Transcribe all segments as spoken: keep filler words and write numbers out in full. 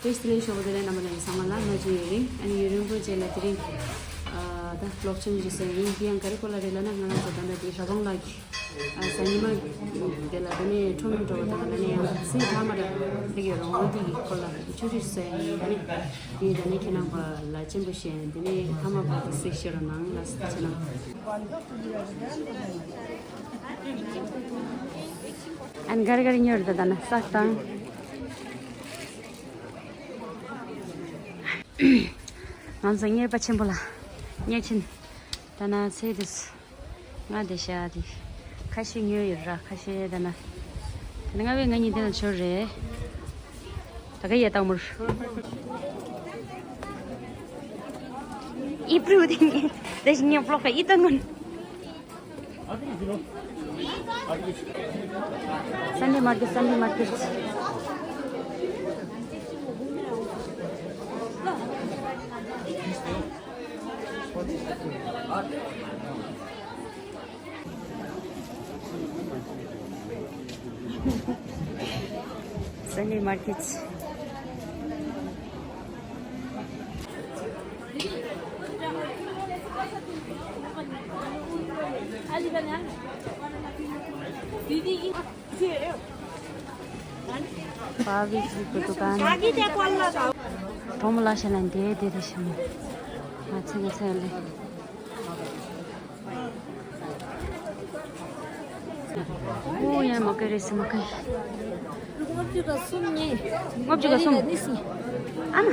བཀྲ་ཤིས་བདེ་ལེགས། ཞོགས་པ་བདེ་ལེགས། རྣམ་པ་ལྷན་རྒྱས་ཚང་མ་ལ་ང་ཅི་ཡོད་རིང་ཨ་ནི་ཡུན་རིང་པོ་རྗེས་ལ་དེ་རིང་ཨ་ད་ལོག་ཆུང་ཞིག་སོང་ཡིན། དེ་ཡང་ག་རེ་སྐོར་ལ་རེད་ལབ་ན། ང་རང་ཚོ་ད་ལྟ་དེ་ར་བང་ལ་གི་ཨ་གཟའ་ཉི་མ་དེ་ལ་དེ་ནས་ཁྲོམ་རུ་འགྲོ་བ་དང་། ད་ནས་ཡང་སེ་ཐ་མ་ར་ཕ་གི་རོང་བོ་འདི་གི་སྐོར་ལ་ཆུ་རིས་སོང་ཡིན། ཨ་ནི་དེ་ད་ནས་ཁྱེད་རྣམ་པ་ལ་སྤྱན་པོ་བཤད། དེ་ནས་ཐ་མ་བར་དུ་གཟིགས་ཤོར་གནང་ལ་ཟེར་ན། ཨན་གར་གར་ཉོར་ད་ད་ན་སག་དང་། ང་ཚོ་གཉེར་པ་ཆེན་པོ་ལ་གཉེར་ཆེན་ད་ན་ཚེ་དུས་ང་དེ་ཤ་དེ་ཁ་ཤས་ཉོས་ཡོད་ར། ཁ་ཤས་ད་ན་དེ་ང་བས་ང་གཉིས་དེ་ན་ཆོར་རེད། ད་ག་ཡ་ཏག་མུར་ཨི་པྲུ་དེ་ནི་དེ་ཤི་ཉེ་པློག་ཨི་ཏང་ངུན། Sunday market, Sunday market. Sunday market. भाभी जी को दुकान। ཁྲོམ་ལ་ཤ་ལན་དེ་དེ་དེ་ཤ་མོ། ང་ཚེ་ང་ཚེ་ལེ། ཨོ་ཡ་མ་ཀེ་རེ་སི་མ་ཀེ། ལྔ་བཅུ་ག་གསུམ་ཉེ། ལྔ་བཅུ་ག་གསུམ། ཨ་མ།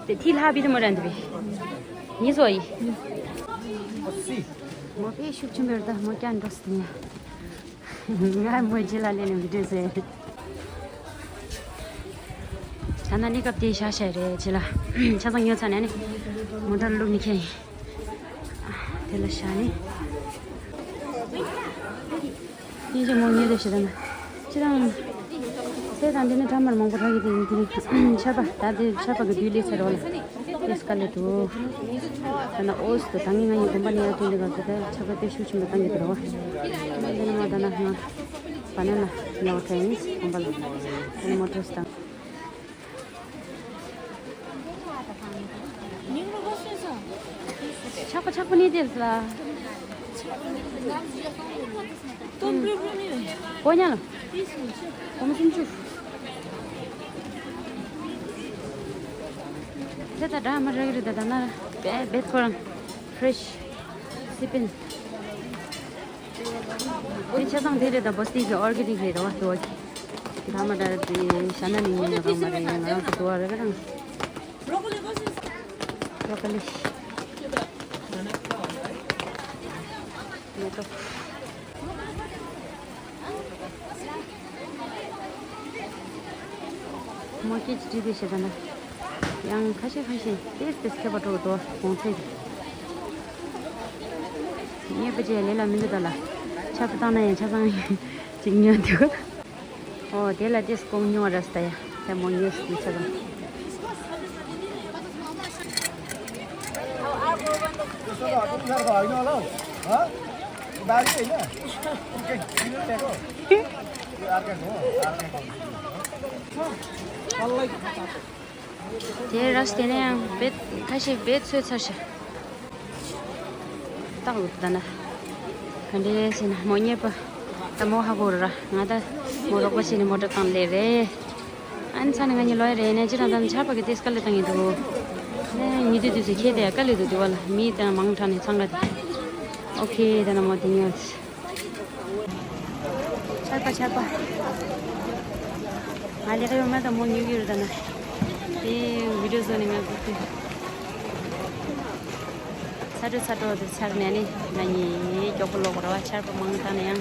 དེ་ཐི་ལྷ་བི་དེ་མོ་རན་དེ་བི། ཉེ་སོ་ཡི། མོ་པེ་ཤུག་ཆུམ་བེར་ད་མོ་ཀྱང་འགྲོ་སྟེ་ཡ། ང་མོ་ཇི་ལ་ལེ་ནི་བི་ཌིའོ་ཟེར། ད་ན་ནི་སྐབས་དེ་ཤ་ཤ་རེད་ཇི་ལ། ཆ་ཚང་ཉོ་ཚ་ནས་ནི་མོ་ཊར་བླུགས་ནི་ཁྱེད་ཡིན། དེ་ལ་ཤ་ནི། ཡིན་གཅིག་མོ་ཉོས་དེ་ཞེ་ད་ན། ཅི་དང་། ཚེ་དང་འདི་ནི་ཁྲ་མར་མང་པོ་རག་གི་དེ་ཡིན་དེ་ནི་ཆར་པ་ད་དེ་ཆར་པ་གི་དུས་ལས་ཚེ་རོ་ལ། དེ་སྐ་ལེ་དུ། ད་ན་ཨོས་དུ་ད་ངི་ང་ཡི་གོམ་པ་ནི་ཡ་དུ་འདི་ག་དུ་ད་ཆར་པ་དེ་ཤུགས་ཆེན་པོ་བཏང་གི་དུ་རོ། དེ་ནི་མ་ད་ན་ང་། བ་ནན་ལ་ཉོ་ཁྲེན་གོམ་པ་ལ། དེ་ནི་མོ་ཊར་སི་དང་། ཆག་པ་ཆག་པ་ནི་དེ་ལ། གོ་ཉ་ལ། གོ་མ་སུམ་ཅུ། དེ་ད་འདྲ་མ་རེད་རེད་ད་ད་ན་ར། བེད་བེད་ཁོ་རང་། ཕི་རེ་ཤི། སི་པིན། དེ་ཆ་ཚང་དེ་རེད་ད། བོ་སྟི་གི་ཨོར་གེ་ནིག་རེད་ད་བ་དུ་བ་གི། དེ་ཐ་མ་ད་དེ་ཤ་ན་ནི་ཡིན་ཡོད་རང་མ་རེད། ང་རང་ཚོ་དུ་བ་རེད་རང་། བྲོ་ཀོ་ལི། མེ་ཏོག་མོ་སྐད་ཅིག་བྲིས་ཏེ་བྱེད་ད་ན། ཡང་ཁ་ཤས་ཁ་ཤས་ཏེས་ཏེས་ཁྱད་པར་འགྲོ་གི་འདུག་གོང་ཚད་ཀྱི། ངས་པ་ཅེ་ལས་ལ་མི་འདུག་ད་ལ། ཆར་པ་བཏང་ན་ཡང་ཆ་ཚང་ཅིག་ཉོ་འདུག་ཨོ་དེ་ལ་ཏེས་ཀོང་ཉོ་ར་སྟ་ཡ། ད་མོ་ཉོས་ཏེ་ཆ་ཚང་། དེ་ར་སྟེ་ནས་ཡང་བེད་ཁ་ཤས་བེད་ཚོད་ཚར་ཤག་ཏག་ལུག་ད་ན། ག་འདྲས་ཟེར་ན་མོ་ཉེས་པ། ད་མོ་ཧ་གོ་ར་ང་ད་མོ་རོགས་པ་བྱས་ནས་མོ་ཊ་བཏང་ལེ་རེད། ཨན་ཚ་ནི་ང་གཉིས་ལོས་རེད་ནས་ཅི་རང་ད་ཆར་པ་གི་ཏེས་དཀའ་ལས་བཏང་ཡིན་འདུག་ནས་ཉི་དུས་དུས་སུ་ཁྱེད་དེ་དཀའ་ལས་འདུག་དུ་བ་ལ་མི་དང་མང་དྲགས་ནས་ཚང་ག་དེ། ཨོ་ཁེ་ད་ན་མོ་དེ་ཉོས། ཆར་པ་ཆར་པ། ང་ལས་ཀ་ཡོད་མ་ད་མོ་ཉོ་གི་རེད་ད་ན། དེ་བི་ཌིའོ་བཟོ་ནས་ང་སྒུག་གི། ཚ་དྲོད་ཚ་དྲོད་དུ་ཚར་ནས་ནི་ང་གཉིས་མགྱོགས་པོ་ལོག་ར་བ། ཆར་པ་མང་ད་ན་ཡང་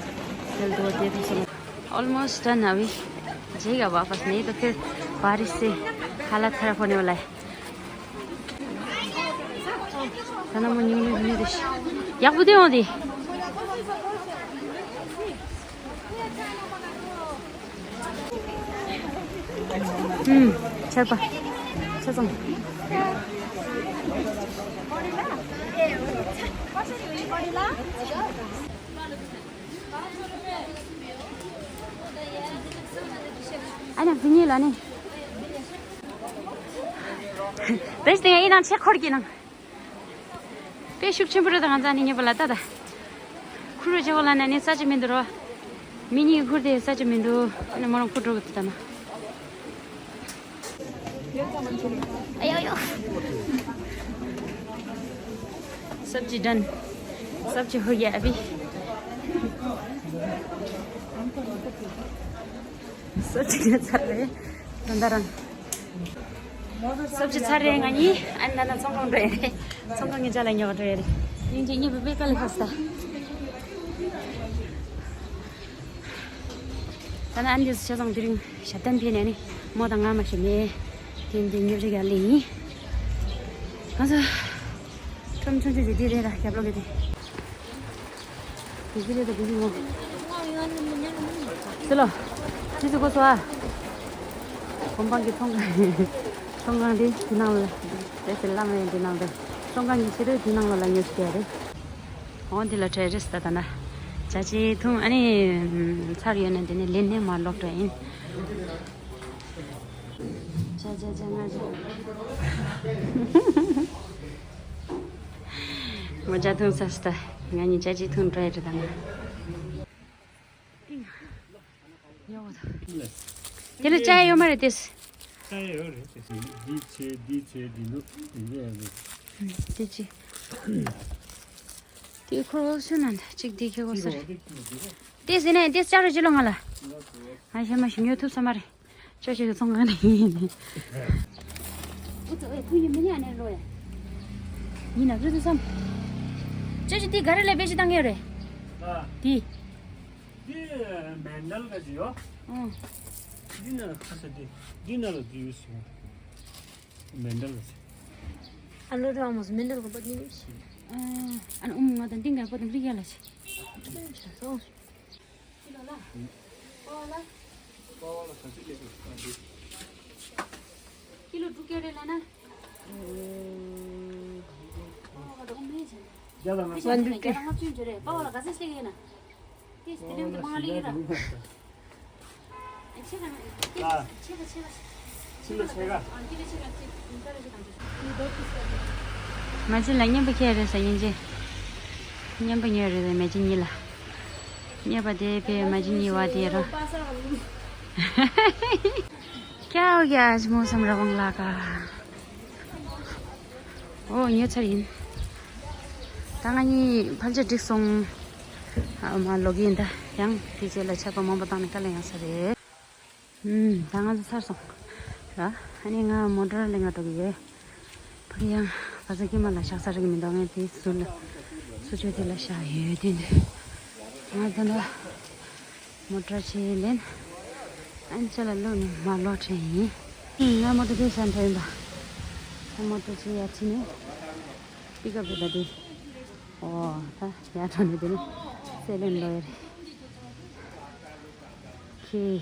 དེ་ལ་དུ་བ་དེ་དུ་སོང་། Almost done, अभी जाएगा वापस, नहीं तो फिर बारिश से हालत खराब होने वाला है। ད་ན་མོ་ཉུང་ཉུང་ཉུང་དེ་ཡག་པོ་དེ་འོང་དེ། ཨུམ། ཆར་པ། ཆ་ཚང་། ཡང་ཟིན་ཡིན་ལ་ནི། དེ་ཞིག་ཡིན་ནང་ཆེ་འཁོར་གྱི་ནང་། དཔེ་ཤུགས་ཆེན་པོ་རེད། ད་ང་ཚ་ནི་ཉེ་པ་ལ་ལྟ་ད། ཁུར་རོ་བྱེད་པ་ལ་ན་ནི་ས་ཆ་མི་འདུག་རོ། མི་གཉིས་ཁུར་དེ་ས་ཆ་མི་འདུག་ཨ་ནི་མོ་རང་ཁུར་འགྲོ་གི་འདུག་ད་ན། ཨ་ཡོ་ཡོ། सब्जी डन। सब्जी हो गया अभी। सब्जी के साथ है। दंदरन। सब्जी छाड़ रहे हैं। ང་གཉིས་ཨ་ནི་ན་ཚོང་ཁང་འགྲོ་ཡ་རེད། ཚོང་ཁང་གི་ཅ་ལག་ཉོ་འགྲོ་ཡ་རེད། ཡིན་གྱི་གཉིས་པོ་པེ་ཀ་ལི་ཧོ་སྟ། ད་ནི་ཨ་འདི་ཆ་ཚང་དེ་རིང་ཞབས་བརྟན་ཕེབས་ནས་ནི་མོ་དང་ང་མ་ཞིག་མེད། དེ་འདི་ཉོ་རིགས་ཡ་ལེ་ཡིན། ང་ཚོ་ཁྲོམ་ཆུང་ཆུང་ཞིག་འདི་རེད་ལ་རྒྱབ་ལོགས་ཀྱི་དེ། དེ་གི་རེད་ད་དེ་གི་ངོ་། སི་ལོ། དེ་ཚོ་གོ་སོ་ཨ། གོམ་པང་གི་ཚོང་ཁང་། ཚོང་ཁང་དེ་དེ་ནང་ལ། དེ་ཚོ་བླ་མ་ཡང་དེ་ནང་དུ། ཚོང་ཁང་གི་ཕྱི་རོལ་དེ་ནང་ལ་ལ་ཉོ་ཤི་ཡ་རེད། འོ་འདི་ལ་ཁྲལ་རེས་ད་ད་ན། ཇ་ཅི་འཐུང་ཨ་ནི། ཚར་ཡོད་ན་འདི་ནས་ལེན་ནས་མ་ལོག་འགྲོ་ཡིན། ཇ་ཇ་ཇ་ང་ཇ། ངོ་ཇ་འཐུང་ས་སྟ། ང་གཉིས་ཇ་ཅི་འཐུང་འགྲོ་ཡ་རེད་ད་ན། ཡོད་དེ་ལ་ཅ་ཡོད་མ་རེད་དེ། ས་ཡོད་རེད་དེ། འདི་ཆེ་འདི་ཆེ་འདི་ལུག་འདི་ལུག་ཡོད་རེད། དེ་ཅི། དེ་ཁོ་བོ་ཤོད་ན་འདྲ་གཅིག་འདི་ཁྱེད་གོ་ས་རེད། དེ་ཟིན་ནས་དེ་ཅ་རུ་ཅི་ལོ་ང་ལ། ང་ཤ་མ་ཞིམ་ཡོད་ཐུབ་ས་མ་རེད། ཅོ་ཅོ་གི་ཚོང་ཁང་ནས་ཡིན། ཨུ་ཚོ་ཨེ་ཁུ་ཡི་མི་ཉག་ནས་རོ་ཡ། ཡིན་ན་རུ་དུ་སམ། ཅོ་ཅོ་དེ་ག་རེ་ལས་བེད་སྤྱོད་བཏང་གི་ཡོད་རེད། ཨ། དེ། འདི་མེན་ཌལ་ག་ཅི་ཡོད། ཨང་། འདི་ན་ཁ་ས་འདི། འདི་ན་ལ་འདི་ཡོད་སོང་། མེན་ཌལ་ག་ཅི། ཨ་ལོ་ར་མོ་མེན་ཌལ་ག་པ་འདི་ནི་ཤི། ཨ་ཨ་ཨུམ་ང་དང་ཏིང་ག་པ་དང་རི་ཡ་ལ་ཤི། ཨ་ཆ་སོང་། ཀི་ལོ་ལ། པ་བ་ལ། པ་བ་ལ་ག་ཚོད་སླེབས་ཡོད་ཨ་འདི། ཀི་ལོ་དྲུག་བརྒྱ་རེད་ལ་ན། བརྒྱ་དང་ལྔ་བཅུ། བརྒྱ་དང་ལྔ་བཅུ་ཅན་རེད། པ་བ་ལ་ག་ཚོད་སླེབས་ཡོད་ན། ཏེ་སྟེ་ལེམ་དེ་མང་ལེ་ཡིན་ར། ཨེ་ཆེ་ག་ན་ཏེ་ཨ། ཆེ་ག་ཆེ་ག་ཆེ་ག་ཆེ་ག་ཨ་ཏེ་ལེ་ཆེ་ག་ཏེ་ཏེ་ར་ཆེ་ག་ཏེ། མ་ཅི་ལ་མཉམ་པོ་ཁྱེར་རེད་ས་ཡིན་ཅི། མཉམ་པོ་ཉོས་རེད་མ་ཅི་གཉིས་ལ། མཉམ་པོ་དེ་ཕེ་མ་ཅི་གཉིས་བ་དེ་ར། क्या हो गया आज मौसम रवंग लागा। ཨོ་ཉོས་ཚར་ཡིན། ད་ང་གཉིས་ཕལ་ཆེར་འགྲིག་སོང་། ཨ་མ་ལོག་གི་ཡིན་ད། ཡང་དེ་རྗེས་ལ་ཆར་པ་མང་པོ་བཏང་ནས་དཀའ་ལས་ཡོང་ས་རེད། ཨུམ་ད་ང་ཚོ་ཚར་སོང་། ར་ཨ་ནི་ང་མོ་ཊ་ལེན་ག་འགྲོ་གི་ཡོད། ཕ་གི་ཡང་བ་ཚ་ཀི་མ་ལ་བཞག་ས་རེད་མི་འདུག་ངས་དེ་ཟུར་ལ་སུ་ཆོས་དེ་ལ་བཞག་ཡོད་དེ་འདུག་ང་ད་ལྟ། མོ་ཊ་ཆེ་ལེན། ཨན་ཅ་ལ་ལོ་ནི་མ་ལོ་ཆེ་ཡིན། ང་མོ་ཊ་དེ་ཤ་འཕྲོ་ཡིན་པ། ང་མོ་ཊ་ཆེ་ཡ་ཆེ་ནི། པི་ཀ་པི་ད་དེ། ཨོ་ད་ཡ་ཁྲོ་ནི་དེ་ནི། སེ་ལེན་ལོ་ཡ་རེད། ཁེ།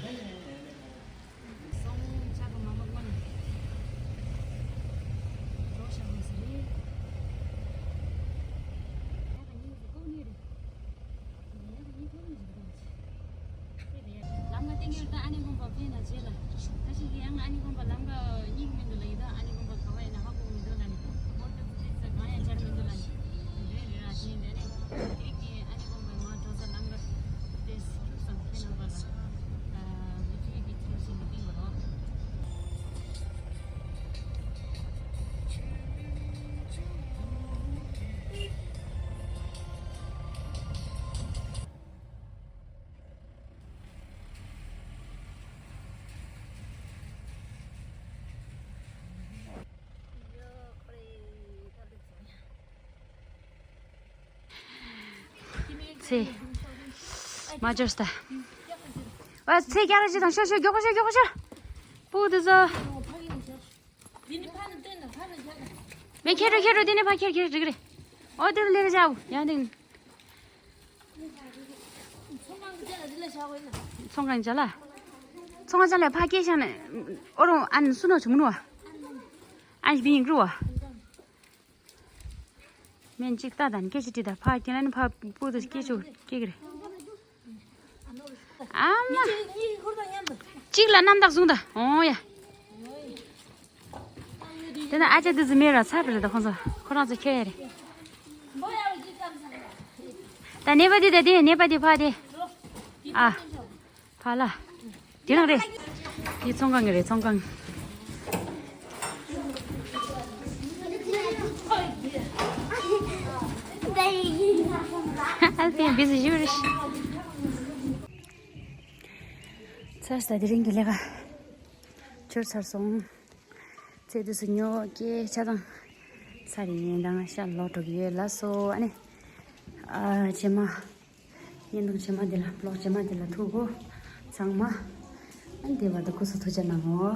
ལམ་ཁ་སྟེང་གི་ད་ཨ་ནེ་དགོན་པ་ཕན་ན་རྗེས་ལ། ད་ཞིག་ཡང་ཨ་ནེ་དགོན་པ་ལམ་ཁ་གཉིས་མི་འདུག་ལ་ཡི་ད་ཨ་ནེ་དགོན་པ་ག་བ་ཡིན་ན་ཧ་གོ་མི་འདུག་ལ་ནི། མོ་ཊ་ཚོ་དེ་ཚོ་གང་ཡང་འབྱར་མི་འདུག་ལ་ནི། རེད་རེད་ཨ་ཅེ་འདྲ་ནི། དེ་རིགས་ཀྱི་ཨ་ནེ་དགོན་པ་མ་འགྲོ་ས་ལམ་ཁ་དེ་ཁྱུག་སམ་ཁྱེད་རྣམ་པ་ལ། ཨ་བི་ཊི་ཝི་གི་ཚུལ་ཞིག་གི་སྟེང་ལ་རོ། ཚེ། མ་འབྱོར་སྟ། ཨ་ཚེ་རྒྱ་ར་ཅི་དང་ཤོ་ཤོ་མགྱོགས་པོ་ཤོ་མགྱོགས་པོ་ཤོ། པུ་དུ་ཟོ། མེ་ཁྱེར་རོ་ཁྱེར་རོ་དེ་ནས་ཕ་ཁྱེར་ཁྱེར་འགྲིག་རེད། ཨོ་དེ་རུ་ལེ་ར་ཅའོ་ཡང་དེ། ཚོང་ཁང་ཅ་ལ། ཚོང་ཁང་ཅ་ལ་ཕ་སྐད་ཤང་ནས་ཨོ་རོ་ཨན་སུ་ནོ་ཆུང་ནོ། ཨན་བི་ཡིན་ཀྲུ་བ། སྨན་གཅིག་ལྟ་དང་སྐད་ཆ་དྲིས་དང་ཕ་སྐད་ལ་ནི་ཕ་པུ་དུ་སྐད་ཆུ་སྐད་གི་རེད། ཨ་མ། གཅིག་ལ་རྣམ་དག་བཟུང་ད། འོང་ཡ། དེ་ན་ཨ་ཅག་དེ་ཚོ་མེད་ར་ཚར་བ་རེད་ད་ཁོང་ཚོ། ཁོ་རང་ཚོ་ཁྱོད་ཡ་རེད། ད་ནད་པ་དེ་ད་དེ་ནད་པ་དེ་ཕ་དེ། ཨ། ཕ་ལ། དེ་རང་རེད། དེ་ཚོང་ཁང་གི་རེད་ཚོང་ཁང་། ཨལ་པའི་བི་ཟི་ཞུ་རེད། ཚར་ས་དེ་རིང་གི་ལས་ཀ་འབྱོར་ཚར་སོང་། ཚེ་དུས་སུ་ཉོ་སྐྱེ་ཆ་དང་། ཚར་ཡིན་དང་ཤ་ལོ་འགྲོ་གི་ཡོད་ལ་སོ་ཨ་ནི། ཨ་རྗེས་མ། བརྙན་ཐུང་རྗེས་མ་འདི་ལ་བི་ལོག་རྗེས་མ་འདི་ལ་ཐུག་གོ་ཚང་མ། ཨ་ནི་དེ་བར་དུ་སྐུ་གཟུགས་ཐུགས་རྗེ་གནང་ངོ་།